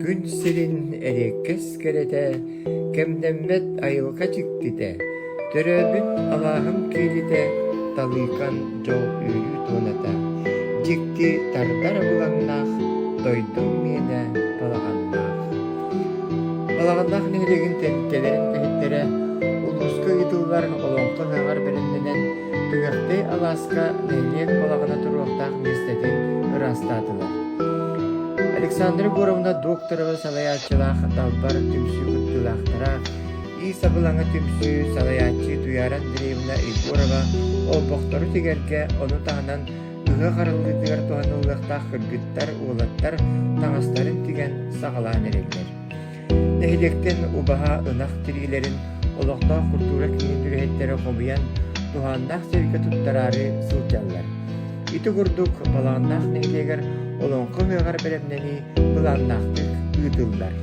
Күн сирин эриэккэс кэрэтэ, кэмнэммэт айылҕа дьиктитэ, төрөөбүт алааһым киэлитэ, талыыкан дьол үөрүү туоната, дьикти тардар абылаҥнаах, дойдум миэнэ балаҕаннаах. Балаҕаннаах нэһилиэгин тэрилтэлэрин үлэһиттэрэ улууска ыытыллар олоҥхо ыһыаҕар бэлэмнэнэн, Түгэхтэй алааска нэһилиэк балаҕана туруохтаах миэстэтин ыраастаатылар. Александра Егоровна Докторова салайааччылаах Далбар түмсүү кыттыылаахтара, Иис абылаҥа түмсүү салайааччы Туйаара Андреевна Егорова олбохтору тигэргэ, ону таһынан ыһыах арыллыытыгар туһаныллыахтаах кыргыттар, уолаттар таҥастарын тигэн саҕалаан эрэллэр. Нэһилиэктэн убаһа, ынах тириилэрин олохтоох культура киинин үлэһиттэрэ хомуйан, туһааннаах сиргэ туттараары сылдьаллар. Ити курдук Балаҕаннаах нэһилиэгэр Олоҥхо ыһыаҕар бэлэмнэнии былааннаахтык ыытыллар.